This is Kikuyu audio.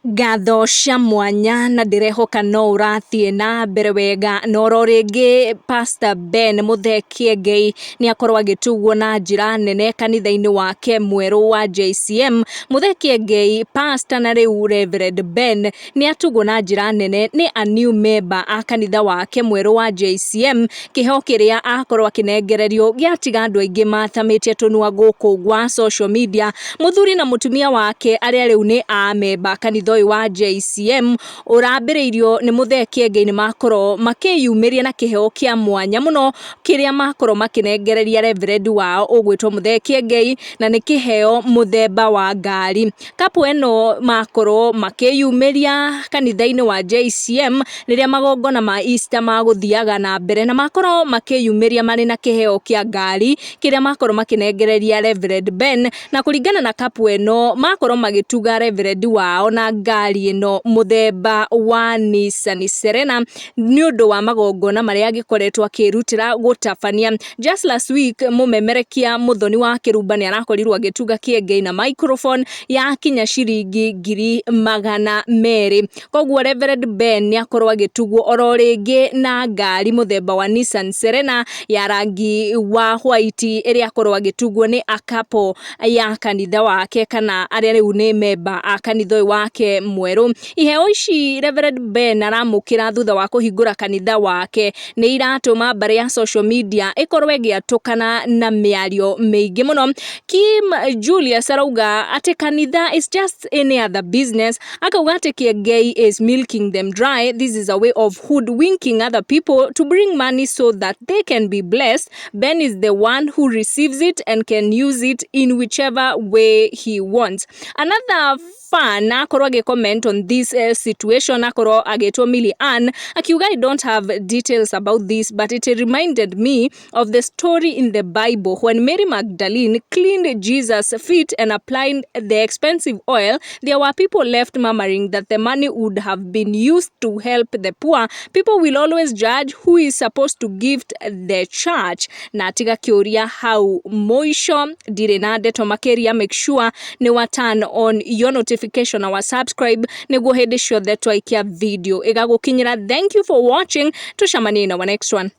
Ngatho cia mwanya na ndĩrehoka no ũrathiĩ na mbere wega. Na oro rĩngĩ, Pastor Ben Muthee Kĩengei nĩ akorwo agĩtugwo na njĩra nene kanitha-inĩ wake mwerũ wa JCM. Muthee Kĩengei, Pastor na rĩu Reverend Ben, nĩ atugwo na njĩra nene nĩ a new member a kanitha wake mwerũ wa JCM. Kĩheo kĩrĩa akorwo akĩnengererio gĩatiga andũ aingĩ mathamĩtie tũnua gũkũ gwa social media. Mũthuri na mũtumia wake arĩa rĩu nĩ amemba kanitha ũyũ wa JCM ũrambĩrĩirio nĩ Mũthee Kĩengei nĩ makorwo makĩyumĩria na kĩheo kĩa mwanya mũno kĩrĩa makorwo makĩnengereria reverend wao ũgwĩtwo Mũthee Kĩengei, na nĩ kĩheo mũthemba wa ngari. Couple ĩno makorwo makĩyumĩria kanitha-inĩ wa JCM rĩrĩa magongona ma Easter magũthiaga na mbere, na makorwo makĩyumĩria marĩ na kĩheo kĩa ngari kĩrĩa makorwo makĩnengereria Reverend Ben. Na kũringana na couple ĩno, makorwo magĩtuga Reverend wao na ngari ĩno mũthemba wa Nissan Serena nĩ ũndũ wa magongona marĩa agĩkoretwo akĩrutĩra gũtabania. Just last week, mũmemerekia Muthoni wa Kĩrumba nĩ arakorirwo agĩtuga Kĩengei na microphone yakinya ciringi 200,000. Koguo Reverend Ben nĩ akorwo agĩtugwo oro rĩngĩ na ngari mũthemba wa Nissan Serena ya rangi wa white, ĩrĩa akorwo agĩtugwo nĩ a couple ya kanitha wake kana arĩa rĩu nĩ memba a kanitha ũyũ wake mwerũ. Iheo ici Reverend Ben aramũkĩra thutha wa kũhingũra kanitha wake nĩ iratũma mbarĩ ya social media ĩkorwo ĩgĩatũkana na mĩario mĩingĩ mũno. Kim Julius arauga atĩ kanitha is just any other business. Akauga atĩ Kĩengei is milking them dry. This is a way of hoodwinking other people to bring money so that they can be blessed. Ben is the one who receives it and can use it in whichever way he wants. Another fan akorwo agĩ comment on this situation akorwo agĩtwo Millie Ann, akiuga, "I don't have details about this, but it reminded me of the story in the Bible when Mary Magdalene cleaned Jesus' feet and applied the expensive oil. There were people left murmuring that the money would have been used to help the poor. People will always judge who is supposed to gift the church." Na tiga kĩũria hau mũico. Ndirĩ na ndeto makĩria. Make sure nĩ wa turn on your notification na wa subscribe nĩguo hĩndĩ ciothe twaikia video ĩgagũkinyĩra. Thank you for watching. Tucemanie in our next one.